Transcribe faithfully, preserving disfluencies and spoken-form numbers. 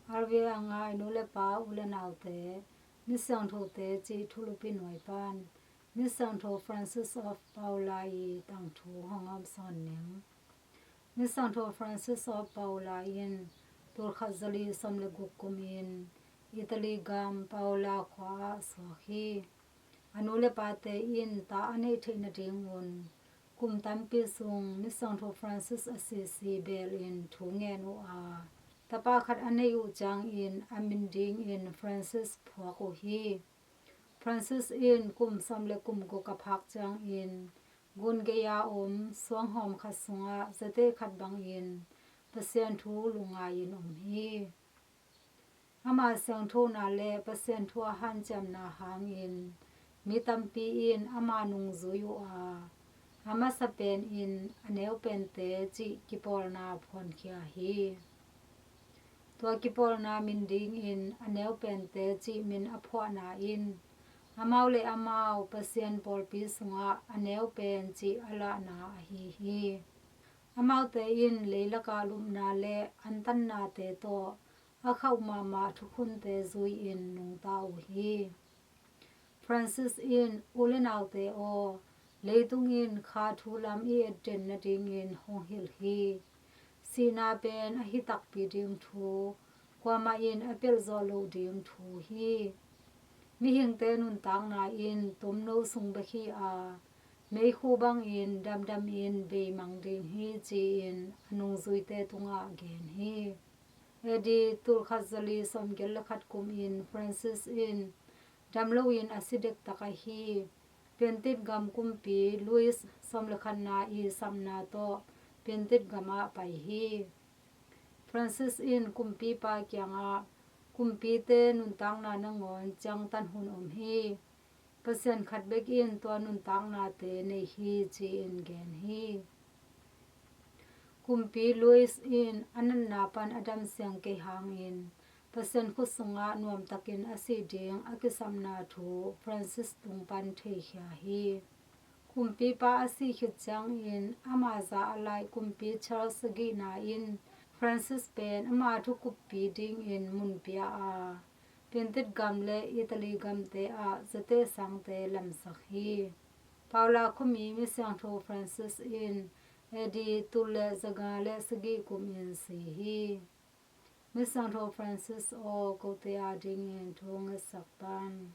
R V A ngai nu le pa, u le naute, Misiangthote cih thulupi nuai pan Misiangtho Francis of Paola i tangthu hong hawmsawn ning. Misiangtho Francis of Paola in tulkhat zali sawm le guk kumin Italy gam Paola khua ah suak hi. A nu le pate in ta a neih theih nadingun kum tampi sung Misiangtho Francis Assisi belin thu ngen uh a, tapa khat a neih uh ciangin a min dingin Francis phuak uh hi. Francis in kum sawm le kum guk a phak ciangin gun gei-a om suanghawm khat sungah zateh khat bangin Pasian thu lungngai-in om hi. Ama siangthona le Pasian thu a hanciamna hangin mi tampi in ama nungzui uh a, a masa penin a neu pente cih kipawlna phuankhia hi. Tua kipawlna min dingin a neu pente cih min a phuahna in amau le amau Pasian pawlpi sungah a neu pen cih a lahna ahi hi. Amaute in leilakah lupna le antannate tawh a khauh mahmah thukhunte zui-in nungta uh hi. Francis in, u le naute aw, leitung in kha thu lam i etden nadingin hong hilh hi. Sihna pen a hi takpi ding thu, kuamah in a pelh zawh loh ding thu hi. Mihingte nuntakna in tomno sung bek hi a, meikhu bangin damdamin beimang ding hi, ci-in a nungzuite tungah gen hi. A D tulkhat zali sawmgiat le khat kumin Francis in damlo in a si dektak ahi Piantit gam kumpi Louis sawm le khatna i sapna tawh Piantit gamah pai hi. Francis in kumpipa kiangah, kumpite nuntakna nangawn ciangtan hun om hi. Pasian khat bek in tua nuntaknate nei hi, ci-in gen hi. Kumpi Louis in a natna pan a damsiang kei hangin Pasian khut sungah nuamtakin a sih ding a kisapna thu Francis tung pan theikhia hi. Kumpipa a sih khit ciangin ama za a laih kumpi Charles sagihna in Francis pen ama thukuppi dingin mun pia a, Piantit gam le Italy gamte ah zateh sangte lamsak hi. Paola khuami Misiangtho Francis in A D tul le zaga le sagih kumin si hi. Misiangtho Francis aw, kote adingin thu ngetsak tan.